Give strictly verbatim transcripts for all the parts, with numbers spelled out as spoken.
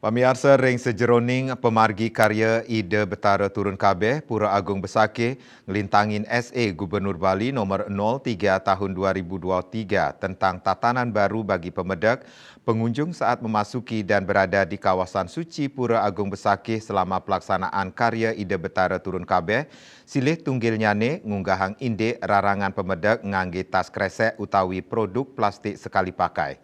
Pamiarsa, ring sajeroning pamargi karya Ida Betara Turun Kabeh, Pura Agung Besakih nglintangin S A Gubernur Bali nomor nol tiga tahun dua ribu dua puluh tiga tentang tatanan baru bagi pemedek pengunjung saat memasuki dan berada di kawasan suci Pura Agung Besakih selama pelaksanaan karya Ida Betara Turun Kabeh, silih tunggilnyane ngunggahang indik rarangan pemedek ngangge tas kresek utawi produk plastik sekali pakai.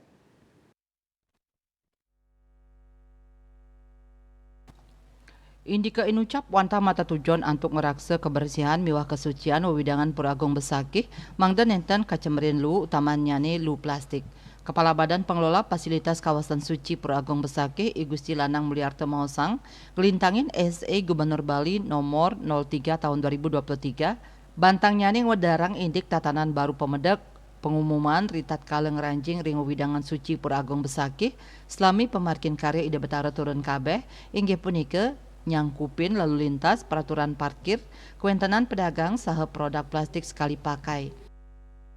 Indika inucap wantah matetujon antuk ngraksa kebersihan miwah kesucian wewidangan Pura Agung Besakih, mangda nenten kacemerin luu, utamannyane luu plastik. Kepala Badan Pengelola Fasilitas Kawasan Suci Pura Agung Besakih, I Gusti Lanang Mulyarta maosang, nglintangin S A Gubernur Bali nomor nol tiga tahun dua ribu dua puluh tiga, bantangnyane ngwedarang indik tatanan baru pemedek, pengumuman ri tatkala ngranjing ring wewidangan suci Pura Agung Besakih, salami pamargin karya Ida Betara Turun Kabeh, inggih punika nyangkupin lalu lintas, peraturan parkir, kawentenan pedagang, saha produk plastik sekali pakai.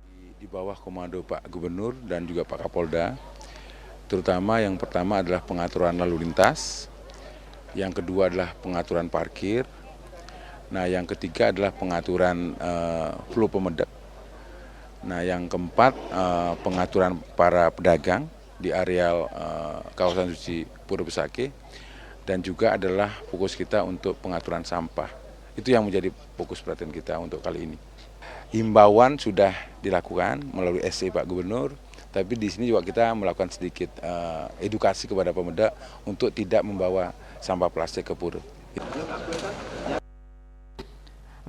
Di, di bawah komando Pak Gubernur dan juga Pak Kapolda, terutama yang pertama adalah pengaturan lalu lintas, yang kedua adalah pengaturan parkir, nah, yang ketiga adalah pengaturan, eh, flow pemedek, nah, yang keempat, eh, pengaturan para pedagang di areal, eh, kawasan suci Pura Besakih, dan juga adalah fokus kita untuk pengaturan sampah. Itu yang menjadi fokus perhatian kita untuk kali ini. Himbauan sudah dilakukan melalui S A Pak Gubernur, tapi di sini juga kita melakukan sedikit, eh, edukasi kepada pemedek untuk tidak membawa sampah plastik ke pura.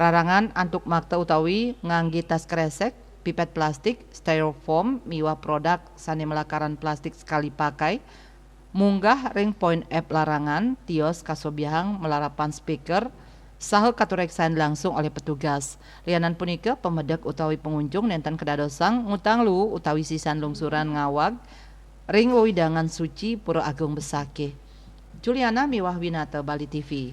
Rarangan antuk makta utawi ngangge tas kresek, pipet plastik, styrofoam, miwah produk sane malakaran plastik sekali pakai, munggah ring poin app larangan, tios kasobiahang malarapan speaker, saha katureksain langsung olih petugas. Lianan punika, pamedek utawi pangunjung nenten kadadosang ngutang luu utawi sisan lungsuran ngawag ring wewidangan suci Pura Agung Besakih. Juliana miwah Winata, Bali T V.